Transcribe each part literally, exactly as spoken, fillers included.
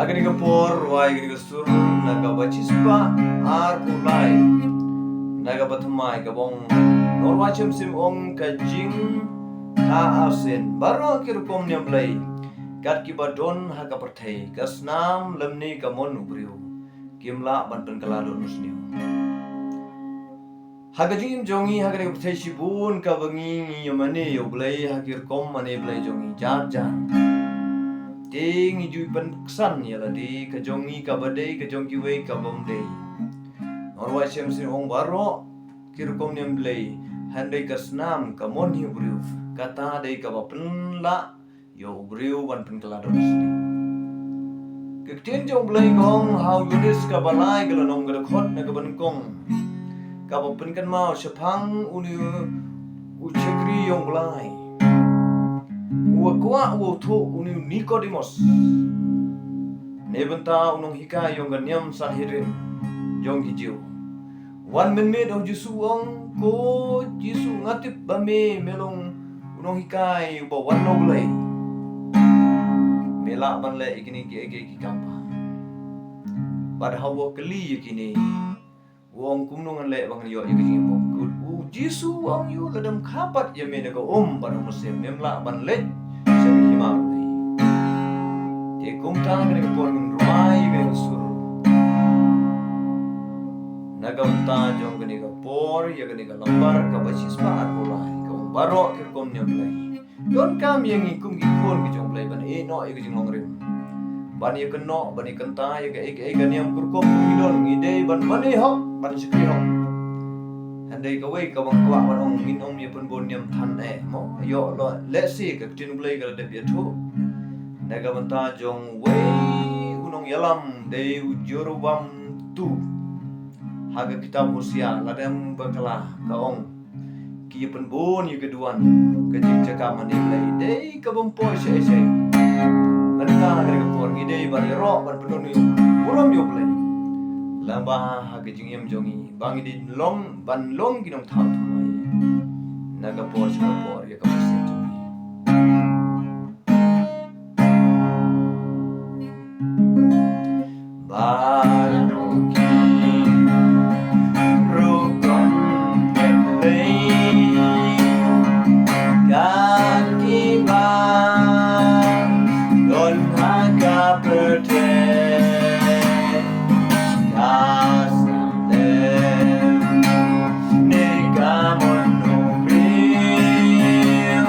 Kane ka por, rwai kane ka sur na kaba shispah arphew lai, na kaba thymmai kaba ong, ngan rwai shem shem ong ka jingtha arsien. Baroh ki rukom niam Blei kat kiba don ha ka pyrthei, ka snam lymne ka mon u briew, kim lah ban pynkylla don u sniew. Ha ka jingim jong ngi ha kane ka pyrthei shibun kaba ngi, ngi ïa mane ïa u Blei ha ki rukom mane Blei jong ngi jar jar. Te ngi ju pynksan ïa lade, ka jong ngi kaba dei, ka jong kiwei kaba ym dei. Ngan rwai shem shem ong baroh ki rukom niam Blei, hynrei ka snam ka mon hi u briew, kata dei kaba pynlah ïa u briew ban pynkylla don u sniew. Ka ktien jong u Blei ka ong ha u Ïoannis kaba lai ka lynnong ka dkhot na kaba nyngkong, kaba pynkynmaw shaphang une u shakri jong u Blei, uba kwah uba thuh, une u Nikodimos, ne bynta u nonghikai jong ka niam Sanhedrin jong ki Jiw. Wan mynmiet ha u Jisu, ong, ko Jisu, nga tip ba me, me long u nonghikai uba wan na u Blei. Me lah ban leh ïa kine kiei kiei ki kam ba. Bad haba u kylli ïa kine, u ong, kumno ngan leh ba ngan ïoh ïa ka jingim ba kut? U Jisu u ong ïa u, lada ym kha pat ïa me da ka um bad u mynsiem, mem lah ban leit sha ka hima u Blei. Te kumta kane ka por ngin rwai ïa kane ka sur na ka bynta jong kane ka por, ïa kane ka lymbar kaba shispah arphew lai, ka ong baroh ki rukom niam Blei. Donkam ïa ngi kum ki khun ki jong u Blei ban ïeh noh ïa ka jinglong rim, ban ïa kynnoh, ban ïa kynta ïa kaei kaei ka niam ka rukom kum ki don, ngi dei ban mane hok, ban shakri hok. Hynrei kawei kaba nga kwah ban ong, ngin ym ïa pynbun niam than eh mo, ïoh lo, lehse ka ktien u Blei ka la dep ïathuh na ka bynta jong uwei u nongïalam, dei u Jeroboam tu. Ha ka kitab Hosea, lada mem bakla, ka ong, ki ïa pynbun ïa ka duwan, ka jingjia ka mane Blei, dei kaba ym poi shaei shaei. Mynta ha kane ka por ngi dei ban ïaroh ban pynlong ïa u burom ïa u Blei lyngba ha ka jingim jong ngi, ba ngi dei long, ban long ki nongthaw thymmai na ka por sha ka por ïa ka mynsiem jong ngi. Baroh ki rukom niam Blei, kat kiba don ha ka pyrthei, ka snam lymne ka mon u briew,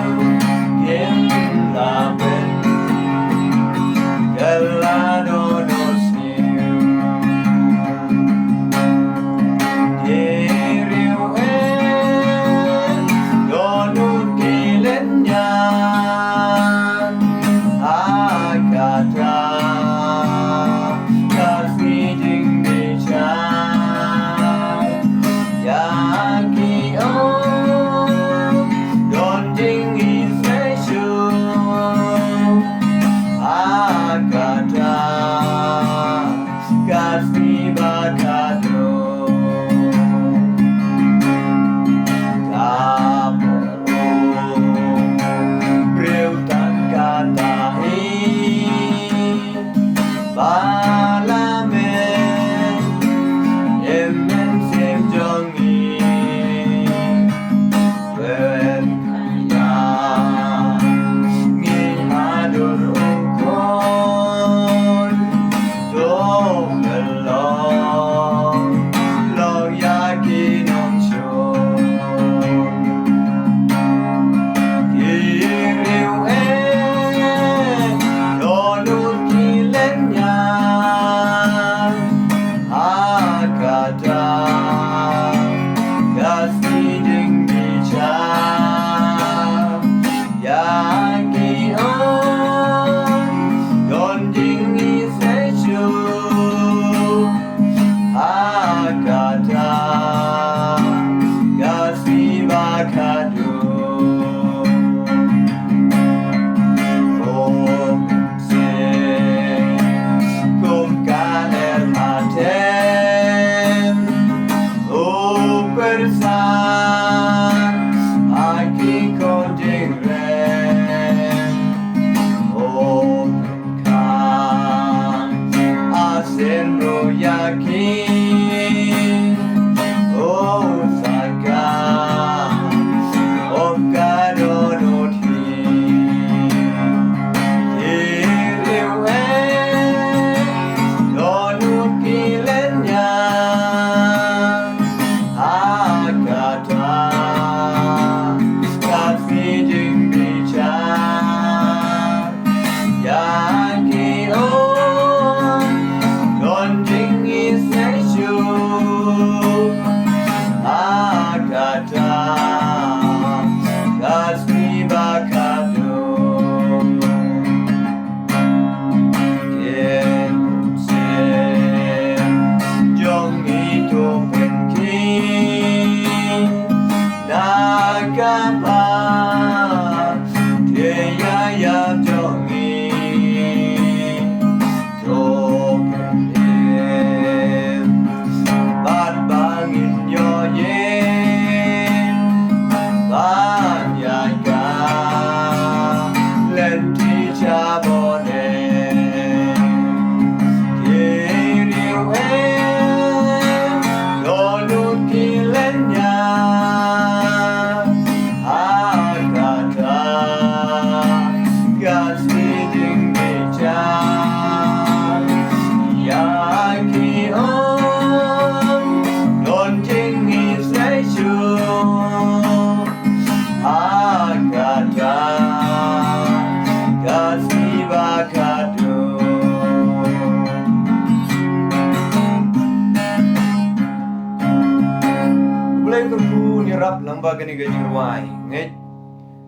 Ba kane ka jingrwai ngeit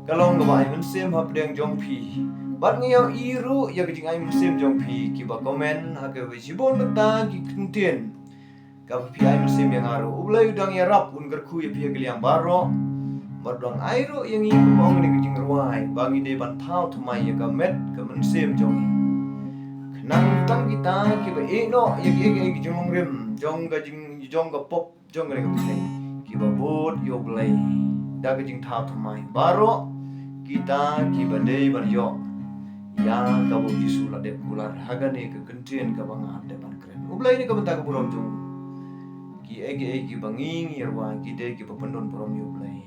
ka long kaba ai mynsiem hapdeng jong phi. Bad ngi ïohi ruh ïa ka jingai mynsiem jong phi kiba comment ha kaba shibun bynta ki kyntien. Kaba phi ai mynsiem ïa nga ruh, U Blei u dang ïarap, un kyrkhu ïa phi ha ka liang baroh. Bad u dang ai ruh ïa ngi kumba ong kane ka jingrwai ba ngi dei ban thaw thymmai ïa ka met ka mynsiem jong ngi. Khnang tang kita kiba ïeh noh ïa ki, ïa ki, ïa ki jinglongrim jong ka jing, jong ka pop jong kane ka pyrthei, kiba bud ïa U Blei da ka jingthaw thymmai. Baroh kita kiba dei ban ïoh ïa kaba U Jisu la dep kular ha kane ka kyntien kaba nga dep ban kren. U Blei ne ka bynta ka burom jong u. Kiei kiei kiba ngi ngi rwai ki dei kiba pyndon burom ïa U Blei.